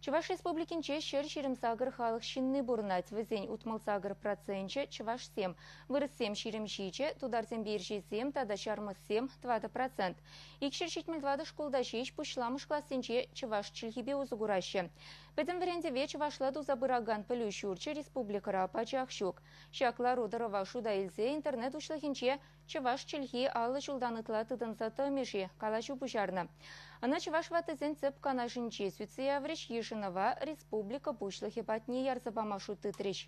Чӑваш Республикинче 128 халӑх ҫынни пурӑнать. Вӗсен 68 проценчӗ чӑвашсем, вырӑссем 27, тутарсемпе ирҫесем тата ҫармӑссем 4%. 274 шкулта ҫеҫ пуҫламӑш классенче чӑваш чӗлхипе усӑ кураҫҫӗ. Пӗтӗм вӗрентӗве чӑвашла туса пыракан пӗлӳ ҫурчӗ республикӑра пачах ҫук. Ҫак лару-тӑрӑва шута илсе интернет уҫлӑхӗнче чӑваш чӗлхи 50 ҫултан ытла тытӑнса тӑмӗ-ши калаҫу пуҫарнӑ. Ӑна чӑваш ваттисен тӗп канашӗнче сӳтсе яврӗҫ, йышӑнӑва республика Пуҫлӑхӗ патне ярса пама шут тытрӗҫ.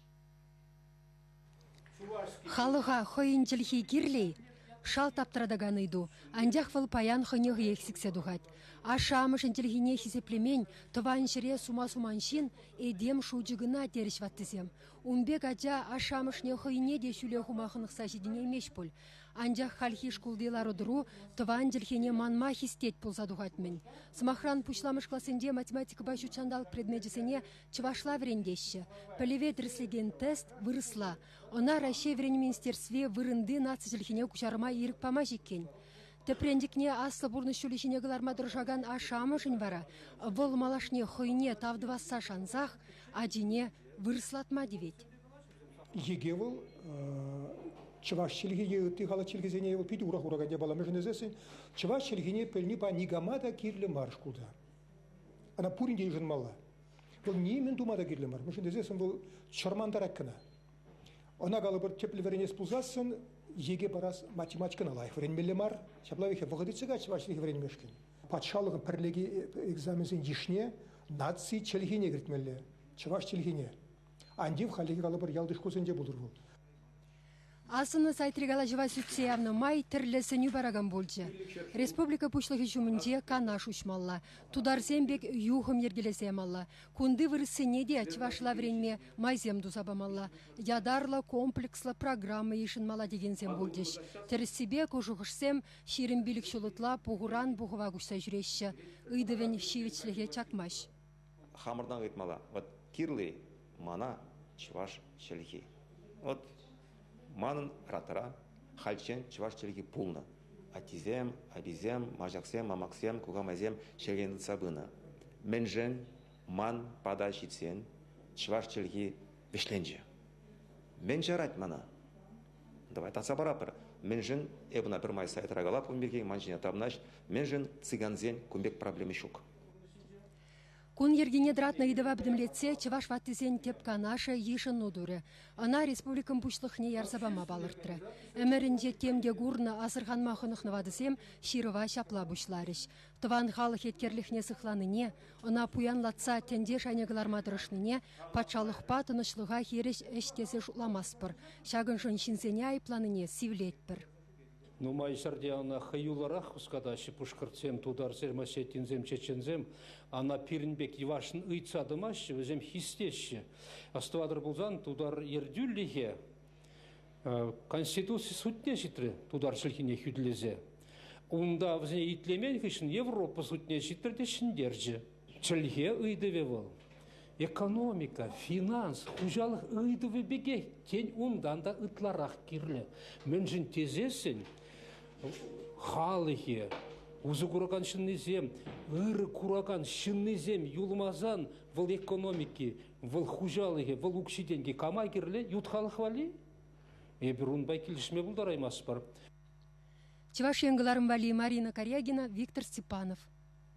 Халӑха хӑйӗн чӗлхи кирлӗ-и? Шалт аптӑратакан ыйту. Анчах вӑл паян хӑйне хӑех сиксе тухать. Ашшӗ-амӑшӗн чӗлхине хисеплемен, тӑван ҫӗре сума суман ҫын этем шучӗ кӑна терӗҫ ваттисем. Ун пек ача ашшӗ-амӑшне хӑйне те ҫӳле хума хӑнӑхса ҫитӗнеймест пуль. Анчах хальхи шкулти лару-тӑру тӑван чӗлхене манма хистет пулса тухать-мӗн. Сӑмахран, пуҫламӑш классенче математикӑпа ҫут ҫанталӑк предмечӗсене чӑвашла вӗрентеҫҫӗ. Пӗлӗве тӗрӗслекен тест вырӑсла. Ӑна Раҫҫей вӗренӳ министерстви вырӑнти наци чӗлхине куҫарма ирӗк памасть иккен. Тӗпренчӗкне аслӑ пурнӑҫ ҫулӗ ҫине кӑларма тӑрӑшакан ашшӗ-амӑшӗн вара вӑл малашне хӑйне тав тӑвасса шансах ачине вырӑслатма тивет. Йӗке вӑл чӑваш чӗлхи е ытти халӑх чӗлхисене вӑл питӗ ура хуракан япала. Мӗншӗн тесессӗн чӑваш чӗлхине пӗлни никама та кирлӗ мар шкулта. Ӑна пурин те йышӑнмалла. Вӑл нимӗн тума та кирлӗ мар. Мӗншӗн тесессӗн вӑл чӑрмантарать кӑна. Ӑна калӑпӑр тӗплӗ вӗренес пулсассӑн ЕГЭ парас математикӑна лайӑх вӗренмелле мар. Ҫапла вӗт вӑхӑт иртсе кайать чӑваш чӗлхи вӗренмешкӗн. Патшалӑхӑн пӗрлехи экзаменсен йышне наци чӗлхине кӗртмелле, чӑваш чӗлхине. Ан тив, хальлӗхе калӑпӑр, ялти шкулсенче пултӑр вӑл. Асӑннӑ сайтри калаҫӑва сӳтсе явнӑ май тӗрлӗ сӗнӳ паракан пулчӗ. Республика Пуҫлӑхӗ ҫумӗнче канаш уҫмалла, тутарсем пек юхӑм йӗркелесе ямалла, кунти вырӑссене те чӑвашла вӗренме майсем туса памалла, ятарлӑ комплекслӑ программа йышӑнмалла текенсем пулчӗҫ. Тӗрӗссипе ку шухӑшсем 25 ҫул ытла пухуран пухӑва куҫса ҫӳреҫҫӗ. Ыйтӑвӗн ҫивӗчлӗхӗ чакмасть. Хамӑртан ыйтмалла. Вот кирлӗ мана чӑваш чӗлхи. Вот манӑн ратра хальччен чӑваш чӗлхи пулнӑ. Аттисем, аписем, маҫаксем, мамаксем, кукамайсем чӗлхене тытса пынӑ. Мӗншӗн ман пата ҫитсен чӑваш чӗлхи вӗҫленчӗ? Мӗн чарать мана? Давай татса паратпӑр. Мӗншӗн эп ӑна пӗрмай сайтра калап ун пирки, ман ҫине тавнаҫ. Мӗншӗн цыгансен кун пек проблема ҫук? Кун йӗркине тӑратнӑ ыйтӑва пӗтӗмлетсе Чӑваш ваттисен тӗп канашӗ йышӑну турӗ. Ӑна республикӑн Пуҫлӑхне ярса пама палӑртрӗ. Ӗмӗрӗнче тем те курнӑ, асӑрханма хӑнӑхнӑ ватӑсем ҫырӑва ҫапла пуҫларӗҫ. Тӑван халӑх еткерлӗхне сыхланине, ӑна пуянлатса тӗнче шайне кӑларма тӑрӑшнине патшалӑхпа тӑнӑҫлӑха хирӗҫ ӗҫ тесе шутламастпӑр. Ҫакӑншӑн ҫынсене айӑпланине сивлетпӗр. Нумай ҫӗрте ӑна хӑюллӑрах хускатаҫҫӗ пушкӑртсем, тутарсем, осетинсем, чеченсем. Ана пирӗн пек йӑвашшӑн ыйтса тӑмаҫҫӗ, вӗсем хистеҫҫӗ. Астӑватӑр пулсан тутар ертӳлӗхӗ Конституци судне ҫитрӗ тутар чӗлхине хӳтӗлесе. Унта вӗсене итлемен хыҫҫӑн Европа судне ҫитрӗ те ҫӗнтерчӗ. Чӗлхе ыйтӑвӗ вӑл экономика, финанс, хуҫалӑх ыйтӑвӗ пекех, тен, унтан та ытларах кирлӗ. Мӗншӗн тесессӗн халӑхӗ, усӑ куракан ҫыннисем, ырӑ куракан ҫыннисем юлмасан вӑл экономики, вӑл хуҫалӑхӗ, вӑл укҫи-тенки кама кирлӗ? Ют халӑх валли? Эпир унпа килӗшме пултараймастпӑр. Чӑваш Ен кӑларӑм валли Марина Карягина, Виктор Степанов.